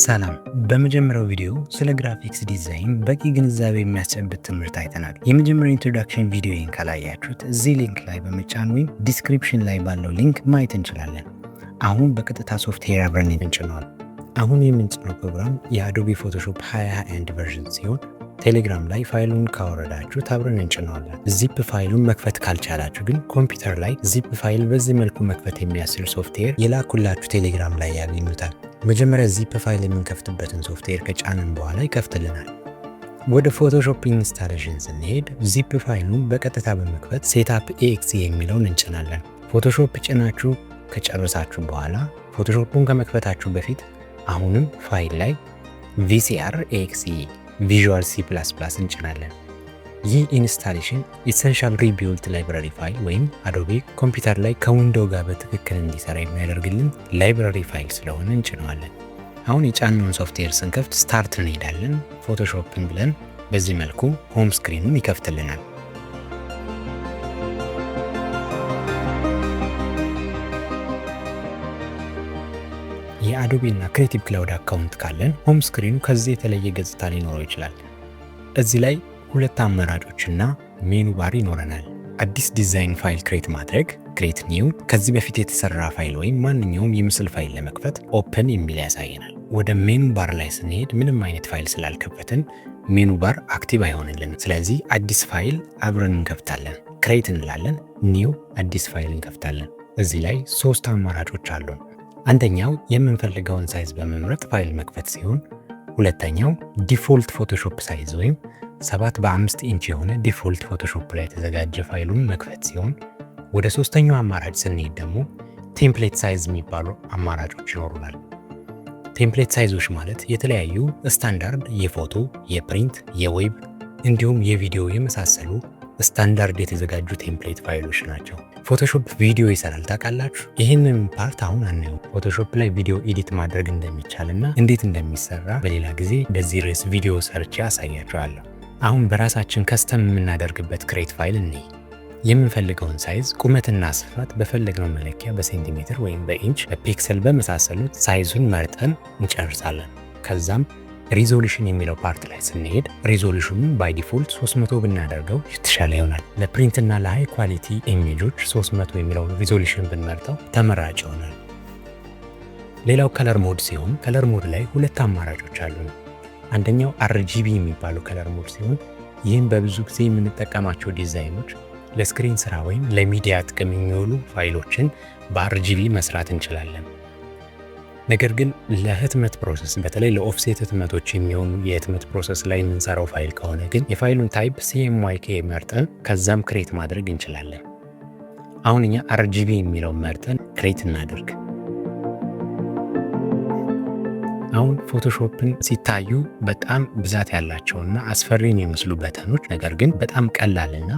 ሰላም። በመጀመሪያው ቪዲዮ ስለ graphics design በቂ ግንዛቤ የሚያስጨብጥ ትምህርት አይተናል። የመጀመሪያው introduction ቪዲዮን ካላያችሁት እዚህ link ላይ በመጫን ወይም description ላይ ባለው link ማየት እንችላለን። አሁን በቀጥታ ሶፍትዌር አብረን እንጭነዋል። አሁን የምንጭነው ፕሮግራም የ Adobe Photoshop 2021 version ሲሆን ቴሌግራም ላይ ፋይሉን ካወረዳችሁት አብረን እንጭነዋለን። Zip ፋይሉን መክፈት ካልቻላችሁ ግን ኮምፒውተር ላይ zip file በዚህ መልኩ መክፈት የሚያስችል ሶፍትዌር የላኩላችሁ ቴሌግራም ላይ ያገኙታል። መጀመሪያ zip file የምንከፍትበትን ሶፍትዌር ከጫንን በኋላ ይከፍትልናል። ወደ Photoshop installation ስንሄድ ዚፕ ፋይሉን በቀጥታ በመክፈት setup exe የሚለውን እንጭናለን። Photoshop ጭናችሁ ከጨረሳችሁ በኋላ Photoshop ኡን ከመክፈታችሁ በፊት አሁንም ፋይል ላይ VCR exe Visual C++ እንጭናለን። ይህ installation essential prebuilt library file ወይም Adobe ኮምፒውተር ላይ ከ Window ጋር በትክክል እንዲሰራ የሚያደርግልን library file ስለሆነ እንጭነዋለን። አሁን የጫነውን ሶፍትዌር ስንከፍት start እንሄዳለን። Photoshop ን ብለን በዚህ መልኩ home screen ኑን ይከፍትልናል። የ Adobe እና Creative Cloud account ካለን home screen ኑ ከዚህ የተለየ ገጽታ ሊኖረው ይችላል። እዚህ ላይ ሁለት አማራጮችና menu bar ይኖረናል። አዲስ design file create ማድረግ create new፣ ከዚህ በፊት የተሰራ ፋይል ወይም ማንኛውም የምስል ፋይል ለመክፈት open የሚል ያሳየናል። ወደ menu bar ላይ ስንሄድ ምንም አይነት ፋይል ስላልከፈትን menu bar active አይሆንልንም። ስለዚህ አዲስ ፋይል አብረን እንከፍታለን። Create እንላለን፣ new አዲስ ፋይል እንከፍታለን። እዚህ ላይ ሶስት አማራጮች አሉን። አንደኛው የምንፈልገውን size በመምረጥ ፋይል መክፈት ሲሆን ሁለተኛው default Photoshop size ወይም 7 በ5 ኢንች የሆነ default Photoshop ላይ የተዘጋጀ ፋይሉን መክፈት ሲሆን ወደ ሶስተኛው አማራጭ ስንሄድ ደግሞ template size የሚባሉ አማራጮች ይኖሩናል። Template size ኦች ማለት የተለያዩ ስታንዳርድ የፎቶ፣ የ print፣ የ web እንዲሁም የቪዲዮ የመሳሰሉ ስታንዳርድ የተዘጋጁ template ፋይሎች ናቸው። Photoshop ቪዲዮ ይሰራል ታውቃላችሁ? ይህንን part አሁን አናየው። Photoshop ላይ ቪዲዮ edit ማድረግ እንደሚቻልና እንዴት እንደሚሰራ በሌላ ጊዜ በዚህ ርዕስ ቪዲዮ ሰርቼ አሳያችኋለሁ። አሁን በራሳችን custom የምናደርግበት create file እንይ። የምንፈልገውን size ቁመትና ስፋት በፈለግነው መለኪያ በሴንቲሜትር ወይም በኢንች በ pixel በመሳሰሉት size ኡን መርጠን እንጨርሳለን። ከዛም resolution የሚለው part ላይ ስንሄድ resolution ኑን by default 300 ብናደርገው የተሻለ ይሆናል። ለ print እና ለ high quality image ኦች 300 የሚለውን resolution ብንመርጠው ተመራጭ ይሆናል። ሌላው color mode ሲሆን color mode ላይ ሁለት አማራጮች አሉ። አንደኛው RGB የሚባለው color mode ሲሆን ይህም በብዙ ጊዜ የምንጠቀማቸው ዲዛይኖች ለ screen ስራ ወይም ለሚዲያ ጥቅም የሚውሉ ፋይሎችን በ RGB መስራት እንችላለን። ነገር ግን ለህትመት process በተለይ ለ offset ህትመቶች የሚሆኑ የህትመት process ላይ የምንሰራው ፋይል ከሆነ ግን የፋይሉን type CMYK መርጠን ከዛም create ማድረግ እንችላለን። አሁን እኛ RGB የሚለውን መርጠን create እናድርግ። አሁን Photoshop ን ሲታዩ በጣም ብዛት ያላቸውና አስፈሪ የሚመስሉ button ኦች ነገር ግን በጣም ቀላልና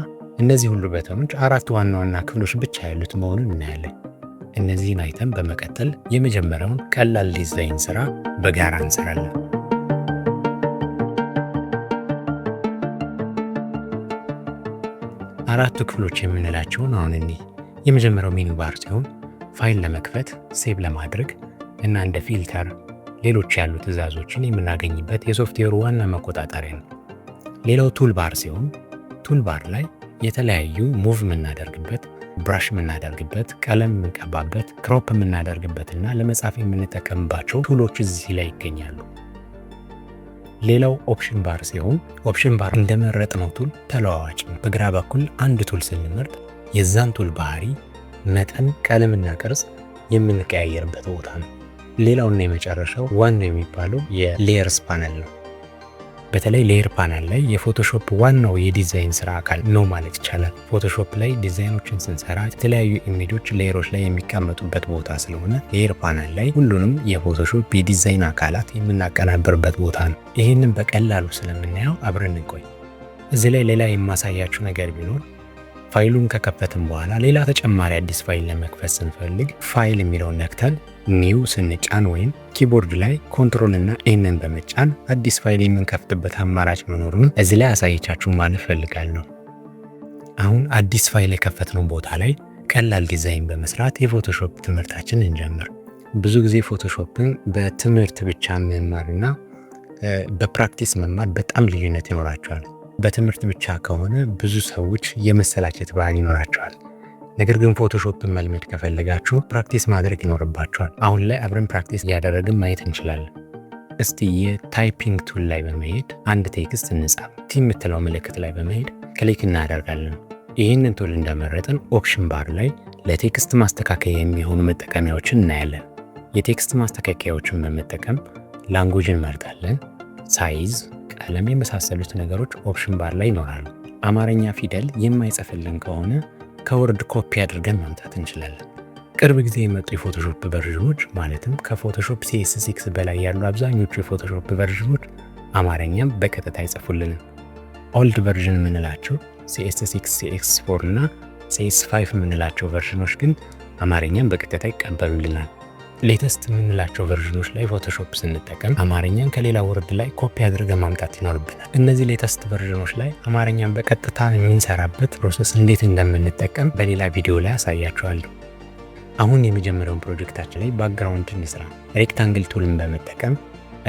እነዚህ ሁሉ button ኦች አራት ዋና ዋና ክፍሎች ብቻ ያሉት መሆኑን እናያለን። እነዚህን አይተን በመቀጠል የመጀመሪያውን ቀላል ዲዛይን ስራ በጋራ እንሰራለን። አራቱ ክፍሎች የምንላቸውን አሁን እኒ የመጀመሪያው menu bar ሲሆን ፋይል ለመክፈት፣ save ለማድረግ እና እንደ filter ሌሎች ያሉ ትዕዛዞችን የምናገኝበት የሶፍትዌሩ ዋና መቆጣጠሪያ ነው። ሌላው tool bar ሲሆን tool bar ላይ የተለያዩ move የምናደርግበት፣ brush የምናደርግበት፣ ቀለም የምንቀባበት፣ crop የምናደርግበት እና ለመጻፍ የምንጠቀምባቸው tool ኦች እዚህ ላይ ይገኛሉ። ሌላው option bar ሲሆን option bar እንደመረጥነው tool ተለዋዋጭ ነው። በግራ በኩል አንድ tool ስንመርጥ የዛን tool ባህሪ፣ መጠን፣ ቀለምና ቅርጽ የምንቀያየርበት ቦታ ነው። ሌላውና የመጨረሻው ዋናው የሚባለው የ layers panel ነው። በተለይ layer panel ላይ የ Photoshop ዋናው የዲዛይን ስራ አካል ነው ማለት ይቻላል። Photoshop ላይ ዲዛይኖችን ስንሰራ የተለያዩ image ኦች layer ኦች ላይ የሚቀመጡበት ቦታ ስለሆነ layer panel ላይ ሁሉንም የ Photoshop የዲዛይን አካላት የምናቀናብርበት ቦታ ነው። ይህንን በቀላሉ ስለምናየው አብረን እንቆይ። እዚህ ላይ ሌላ የማሳያችሁ ነገር ቢኖር ፋይሉን ከከፈትን በኋላ ሌላ ተጨማሪ አዲስ ፋይል ለመክፈት ስንፈልግ ፋይል የሚለውን ነክተን new ስንጫን ወይም keyboard ላይ control እና N ን በመጫን አዲስ ፋይል የምንከፍትበት አማራጭ መኖሩን እዚህ ላይ አሳይቻችሁ ማለት ፈልጋለሁ። አሁን አዲስ ፋይል የከፈትነው ቦታ ላይ ቀላል ዲዛይን በመስራት የ Photoshop ትምህርታችን እንጀምር። ብዙ ጊዜ Photoshop ን በትምህርት ብቻ መማርና በ practice መማር በጣም ልዩነት ይኖራቸዋል። በትምህርት ብቻ ከሆነ ብዙ ሰዎች የመሰላቸት ባህሪ ይኖራቸዋል። ነገር ግን Photoshop ን መልመድ ከፈለጋችሁ practice ማድረግ ይኖርባችኋል። አሁን ላይ አብረን practice እያደረግን ማየት እንችላለን። እስቲ የ typing tool ላይ በመሄድ አንድ text እንጻፍ። T የምትለው ምልክት ላይ በመሄድ click እናደርጋለን። ይህንን tool እንደመረጥን option bar ላይ ለ text ማስተካከያ የሚሆኑ መጠቀሚያዎችን እናያለን። የ text ማስተካከያዎችን በመጠቀም language እንመርጣለን። Size፣ ቀለም የመሳሰሉት ነገሮች option bar ላይ ይኖራሉ። አማርኛ ፊደል የማይጽፍልን ከሆነ ከ Word copy አድርገን ማምጣት እንችላለን። ቅርብ ጊዜ የመጡ የ Photoshop version ኖች፣ ማለትም ከ Photoshop CS6 በላይ ያሉ አብዛኞቹ የ Photoshop version ኖች አማርኛም በቀጥታ አይጽፉልንም። Old version የምንላቸው CS6፣ CS4 እና CS5 የምንላቸው version ኖች ግን አማርኛም በቀጥታ ይቀበሉልናል። Latest የምንላቸው version ኖች ላይ Photoshop ስንጠቀም አማርኛን ከሌላ Word ላይ ኮፒ አድርገን ማምጣት ይኖርብናል። እነዚህ latest version ኖች ላይ አማርኛን በቀጥታ የምንሰራበት process እንዴት እንደምንጠቀም በሌላ ቪዲዮ ላይ አሳያችኋለሁ። አሁን የመጀመሪያውን ፕሮጀክታችን ላይ background እንስራ። Rectangle tool ን በመጠቀም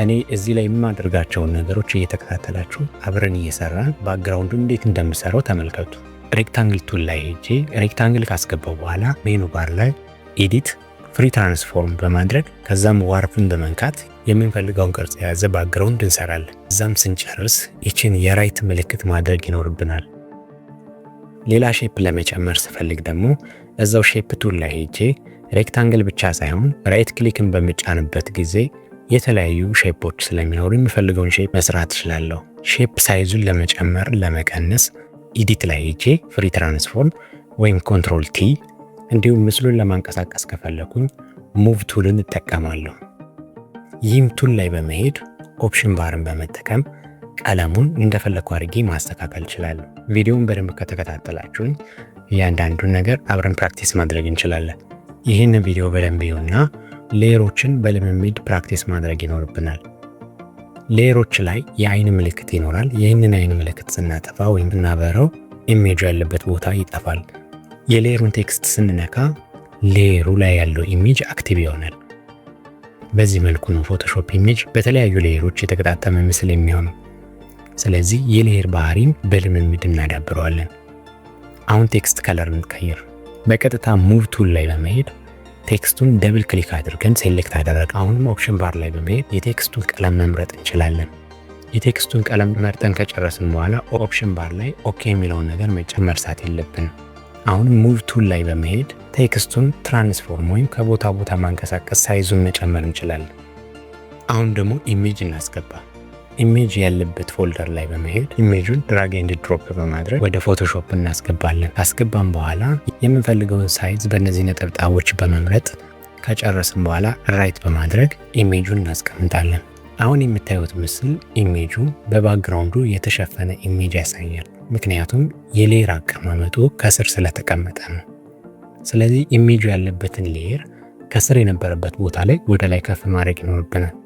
እኔ እዚህ ላይ የማደርጋቸውን ነገሮች እየተከታተላችሁ አብረን እየሰራን background ኡን እንዴት እንደምሰራው ተመልከቱ። Rectangle tool ላይ ሄጄ rectangle ካስገባው በኋላ menu bar ላይ edit፣ free transform በማድረግ፣ ከዛም warp ን በመንካት የምንፈልገውን ቅርጽ የያዘ background እንሰራለን። እዛም ስንጨርስ ይችን የ right ምልክት ማድረግ ይኖርብናል። ሌላ shape ለመጨመር ስፈልግ ደግሞ እዛው shape tool ላይ ሄጄ rectangle ብቻ ሳይሆን right click ን በምጫንበት ጊዜ የተለያዩ shape ኦች ስለሚኖሩ የምፈልገውን shape መስራት እችላለሁ። Shape size ኡን ለመጨመር ለመቀነስ edit ላይ ሄጄ free transform ወይም control T፣ እንዲሁም ምስሉን ለማንቀሳቀስ ከፈለኩኝ move tool ን እጠቀማለሁ። ይህም tool ላይ በመሄድ option bar ን በመጠቀም ቀለሙን እንደፈለግኩ አድርጌ ማስተካከል እችላለሁ። ቪዲዮውን በደንብ ከተከታተላችሁኝ እያንዳንዱን ነገር አብረን practice ማድረግ እንችላለን። ይህን ቪዲዮ በደንብ እዩና layer ኦችን በልምምድ practice ማድረግ ይኖርብናል። Layer ኦች ላይ የአይን ምልክት ይኖራል። ይህንን አይን ምልክት ስናጠፋ ወይም ስናበረው ኢሜጁ ያለበት ቦታ ይጠፋል። የ layer ኡን text ስንነካ layer ኡ ላይ ያለው image active ይሆናል። በዚህ መልኩ ነው Photoshop image በተለያዩ layer ኦች የተገጣጠመ ምስል የሚሆነው። ስለዚህ የ layer ባህሪን በልምምድ እናዳብረዋለን። አሁን text color እንቀይር። በቀጥታ move tool ላይ በመሄድ text ኡን double click አድርገን select አደረግን። አሁንም option bar ላይ በመሄድ የ text ኡን ቀለም መምረጥ እንችላለን። የ text ኡን ቀለም መርጠን ከጨረስን በኋላ option bar ላይ okay የሚለውን ነገር መጫን መርሳት የለብንም። አሁንም move tool ላይ በመሄድ text ኡን transform ወይም ከቦታ ቦታ ማንቀሳቀስ፣ size ኡን መጨመር እንችላለን። አሁን ደግሞ image እናስገባ። Image ያለበት folder ላይ በመሄድ image ኡን drag and drop በማድረግ ወደ Photoshop እናስገባለን። ካስገባን በኋላ የምንፈልገውን size በእነዚህ ነጠብጣቦች በመምረጥ ከጨረስን በኋላ right በማድረግ image ኡን እናስቀምጣለን። አሁን የምታዩት ምስል image ኡ በ background ኡ የተሸፈነ image ያሳያል። ምክንያቱም የ layer አቀማመጡ ከስር ስለተቀመጠ ነው። ስለዚህ image ኡ ያለበትን layer ከስር የነበረበት ቦታ ላይ ወደ ላይ ከፍ ማድረግ ይኖርብናል።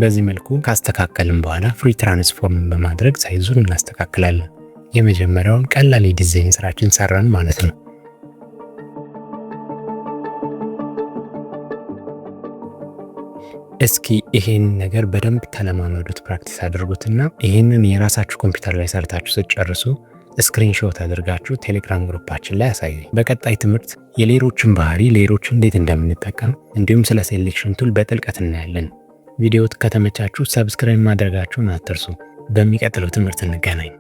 በዚህ መልኩ ካስተካከልን በኋላ free transform በማድረግ size ኡን እናስተካክላለን። የመጀመሪያውን ቀላል የዲዛይን ስራችን ሰራን ማለት ነው። እስኪ ይሄን ነገር በደንብ ተለማመዱት፣ practice አድርጉትና ይህንን የራሳችሁ ኮምፒውተር ላይ ሰርታችሁ ስትጨርሱ screenshot አድርጋችሁ ቴሌግራም group ኣችን ላይ አሳዩኝ። በቀጣይ ትምህርት የ layer ኦችን ባህሪ፣ layer ኦችን እንዴት እንደምንጠቀም እንዲሁም ስለ selection tool በጥልቀት እናያለን። ቪዲዮ ከተመቻችሁ subscribe ማድረጋችሁን አትርሱ። በሚቀጥለው ትምህርት እንገናኝ።